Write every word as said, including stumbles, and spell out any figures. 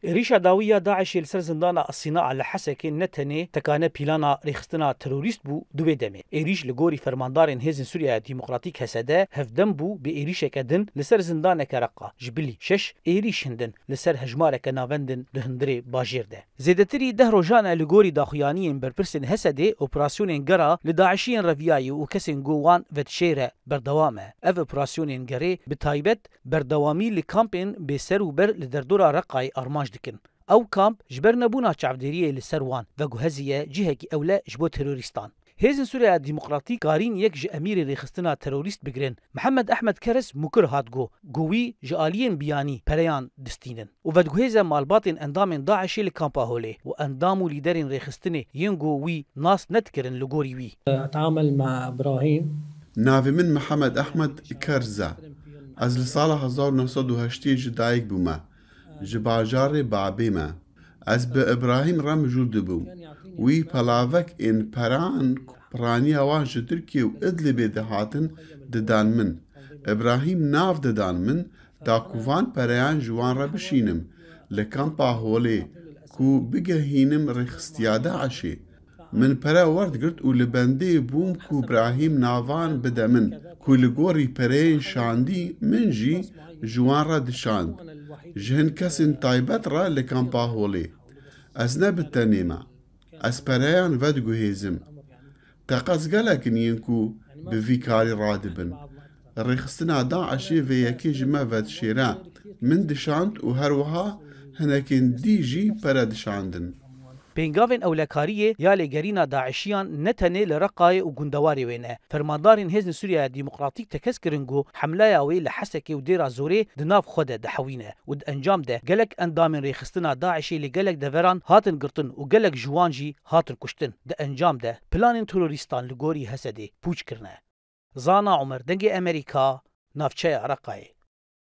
Êrîşa dawî ya DAIŞê li ser zindana Sînaa li Hesekê ne tenê tekane pîlana rêxistina terorîst bû di wê demê. Êrîş li gorî fermandarên Hêzên Sûriyeya Demokratîk, H S D, hevdem bû bi êrîşeke din li ser zindaneke Reqa. Ji bilî şeş êrîş hindin li ser hejmareke navendin di hundirê bajêr de. Zêdetirî deh rojan e li gorî daxuyaniyên berpirsên H S D'ê operasyonên gera li DAIŞiyên reviyayî û kesên ku wan vedişêre berdewam e. Ev operasyonên gerê bi taybet berdewamî li kampên bêser û ber li derdora Reqayê armanc dikin. Ew kamp ji ber nebûna çavdêriyê li ser wan veguheziye cihekî ewle ji bo terorîstan. Hêzên Sûriyeya Demokratîk karîn yek ji emîrên rêxistina terorîst bigirin. Mihemed Ehmed Keres mukir hat got, ku wî ji aliyên biyanî pereyan distînin û vediguhêze malbatên endamên DAIŞê li kampa Holê û endam û lîderên rêxistinê yên ku wî nas nedikirin li gorî wî. أتعامل مع إبراهيم. Navê min Mihemed Ehmed Kerz e. Ez li sala hezar û neh sed û heştê ji dayik bûme. Ji bajarê Babê me. Ez bi Îbrahîm re mijûl dibûm. Wî pelavek ên peran ku piraniya wan ji Tirkiye û Idlibê dihatin didan min. Îbrahîm nav didan min da ku van pereyan ji wan re bişînim li kampa Holê ku bigehînim rêxistiya DAIŞê. Min pere werdigirt û li bendê bûm ku Îbrahîm navan bide min ku li gorî pereyên şandî min jî ji wan re dişand. Ji hin kesên taybet re li kampa Holê. Ez ne bi tenê me. Ez pereyan vediguhêzim. Teqez gelek in yên ku bi vî karî radibin. Rêxistina DAIŞê vê yekê ji me vedişêre. Min dişand û her wiha hinekên dî jî pere dişandin. Pêngavên ewlekariyê ya lêgerîna DAIŞiyan ne tenê li Reqayê û gundewarê wê ne. Fermandarên Hêzên Sûriyeya Demokratîk tekez kirin ku hemleya wê li Hesekê û Dêra Zorê di nav xwe de dihewîne û di encam de gelek endamên rêxistina DAIŞê li gelek deveran hatin girtin û gelek ji wan jî hatin kuştin. Di encam de planên terorîstan li gorî H S D'ê pûç kirine. Zana Omer, Dengê Amerîka, navçeya Reqayê.